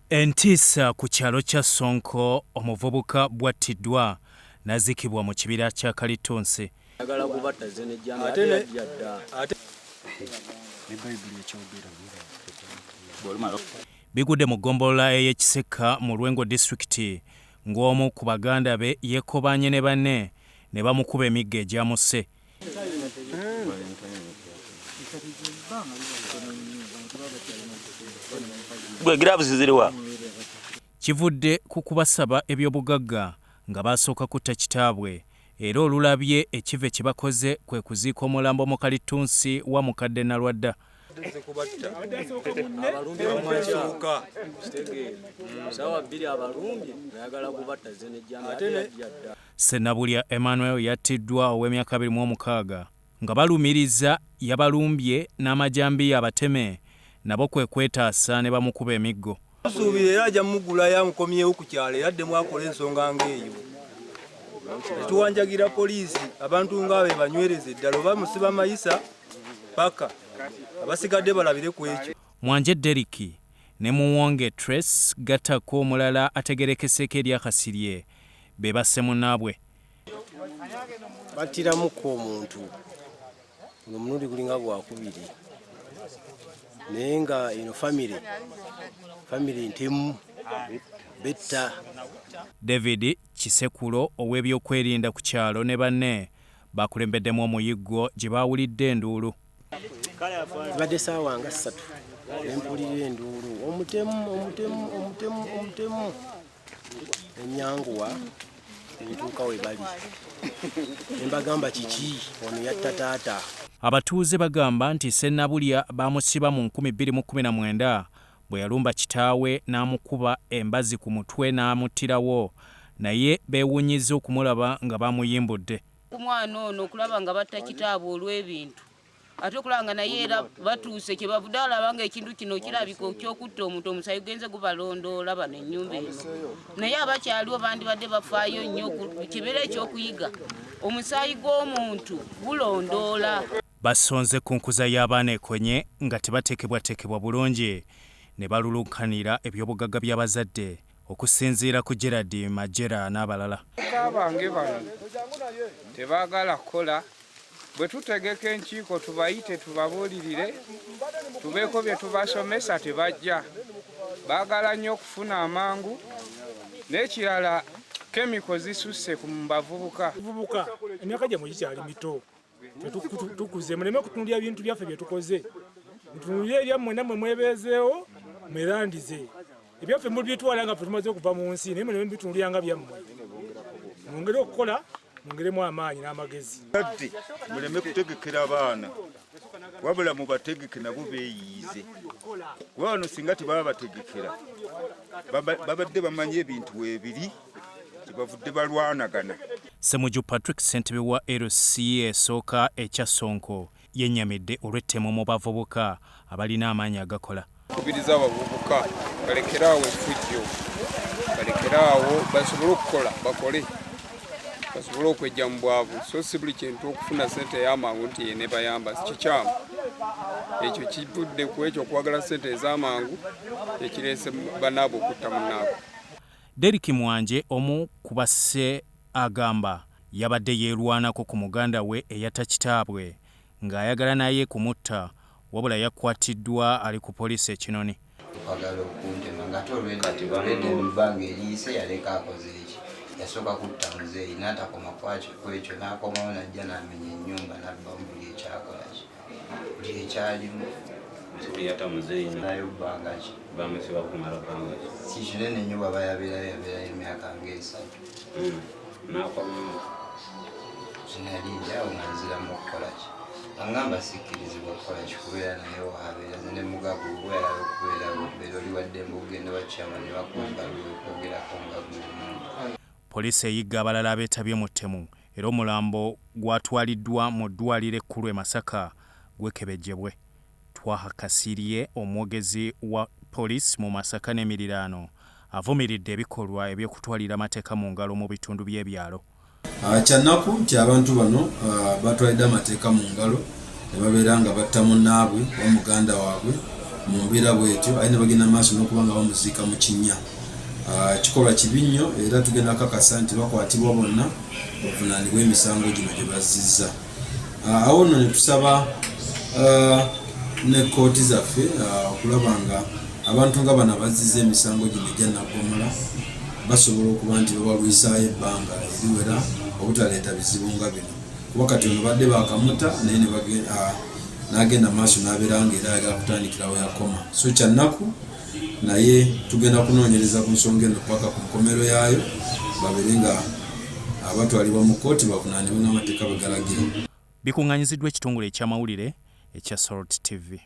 Entiisa ku kyalo kya Ssonko omuvubuka bw'attiddwa n'aziikibwa mu kibira kya kalittunsi. Bigudde mu ggombolola ey'e Kisekka mu Lwengo disitulikiti ng'omu ku baganda be yeekobaanye ne banne ne bamukuba emiggo egyamusse. Gwe gloves ziriwa? Kivudde ku kubasaba ebyobugagga nga baasooka kutta kitaabwe era olulabye ekive kye bakoze kwe kuziika omulambo mu kalittunsi wa mukadde Nalwadda. Ssenabulya Emmanuel yattiddwa ow'emyaka 26 nga balumiriza yabalumbye n'amajambiya abateme nabo kwe kwetaasa ne bamukuba emiggo. Tusuubira era ajja mugulayo amukomyewo ku kyalo era addemu akole ensonga ng'eyo. Tuwanjagira poliisi abantu ng'abo ebanywereze ddala oba musiba mayisa paka abasigadde balabire ku ekyo. Mwanje Derrick ne Muwonge Trace gattako omulala ategeerekeseeko erya Kasirye be basse munnaabwe. Battiramuko omuntu ng'omulundi gulinga gwakubiri naye nga eno famire famire ntemu betta. David Kisekulo ow'ebyokwerinda ku kyalo ne banne bakulembeddemu omuyiggo gye baawulidde enduulu. Zibadde saawa nga ssatu ne mpulira enduulu omutemu omutemu omutemu omutemu enyanguwa entuuka we bali ne mbagamba kiki ono yatta taata. Abatuuze bagamba nti Ssennabulya baamusiba mu 2019 bwe yalumba kitaawe n'amukuba embazi ku mutwe n'amuttirawo naye beewuunyizza okumulaba nga bamuyimbudde. Ku mwana ono okulaba nga batta kitaabwe olw'ebintu ate okulaba nga naye era batuuse kye bavudde balaba nga ekintu kino kirabika okyokutta omuntu omusaayi gugenze gubalondoola bano ennyumba eno naye abakyaliwo bandibadde bafaayo nnyo kibeera ekyokuyiga omusaayi gw'omuntu gulondoola. Basonze ku nkuza y'abaana ekonye nga tebateekebwateekebwa bulungi ne balulunkanira ebyobugagga by'abazadde okusinziira ku Gerald Majera n'abalala. Abange bano tebaagala kukola bwe tutegeka enkiiko tubayite tubabuulirire tubeeko bye tubasomesa tebajja baagala nnyo okufuna amangu n'ekirala kemiko zisusse ku bavubuka. Bavubuka emyaka gyammwe gikyali mito tukuze muleme kutunulira bintu byaffe bye tukoze mutunulire ebyammwe nammwe mwebeezeewo mwerandize ebyaffe mubitwala nga ffe tumaze okuva mu nsi naye muleme bitunulira nga byammwe mwongere okukola mwongeremu amaanyi n'amagezi. Badde muleme kutegekera baana wabula mubategeke nabo beeyiize kuba bano singa tebaba bategekera babadde bamanyi ebintu weebiri kyebavudde balwanagana. Ssemuju Patrick ssentebe wa LC esooka ekya Ssonko yennyamidde olw'ettemu mu bavubuka abalina amaanyi agakola. Kubiriza abavubuka balekere awo effujjo, balekere awo basobole okukola bakole basobole okwejja mu bwavu so si buli kintu okufuna sente ey'amangu nti yenebayamba kikyamu ekyo kivudde ku ekyo okwagala sente ez'amangu ekireese bannaabwe okutta munnaabwe. Derrick Mwanje omu ku basse agamba yabadde yeerwanako ku muganda we eyatta kitaabwe ng'ayagala naye kumutta wabula yakwatiddwa ali ku poliisi e Kinoni. Okwagala okuntema ng'ate olwedde mu bbanga eriyise yaleka akoze eki yasooka kutta muzeeyi n'atakoma kwekyo n'akomawo n'ajja n'amenya ennyumba n'abbamu buli ekyakola ki buli ekyalimu. Yatta muzeeyi nayo bbanga ki bamusiba kumala bbanga ki si kinene nnyo bw'aba yabeerayo yabeerayo emyaka ng'esatu n'akomawo. Sinali ndi awo nga nziramu okukola ki angamba sikkirizibwa kukola ki kubeera naye waabeera nze ne mugago obeera okubeera obeera oli waddembe okugenda wa chairman ne bakuwa ebbaluwa ekwogerako nga gwe omuntu. Poliisi eyigga abalala abeetabye mu ttemu era omulambo gwatwaliddwa mu ddwaaliro ekkulu e Masaka gwekebejjebwe. Twaha Kasirye omwogezi wa poliisi mu Masaka n'emiriraano avumiridde ebikolwa eby'okutwalira amateeka mu ngalo mu bitundu by'ebyalo. Kyannaku nti abantu bano batwalidde amateeka mu ngalo Ne babeera nga batta munnaabwe oba muganda waabwe mu mbeera bwetyo, aye ne bagenda maaso n'okuba nga bamuziika mu kinnya. Kikolwa kibi nnyo era tugenda kakasa nti bakwatibwa bonna bavunaanibwe emisango gino gye bazzizza. Awo nno ne tusaba ne kkooti zaffe okulaba nga abantu nga bano abazzizza emisango gino egya naggomola basobola okuba nti babalwisaayo ebbanga eriwera obutaleeta bizibu nga bino, kuba kati ono badde bakamuta naye n'agenda maaso n'abeera nga era ayagala kutandikira we yakoma. So kyannaku, naye tugenda kunoonyereza ku nsonga eno paka ku nkomero yaayo, babeere nga abatwalibwa mu kkooti bavunaanibwe ng'amateeka bwe galagira. Bikuŋŋaanyiziddwa ekitongole eky'amawulire ekya Salt TV.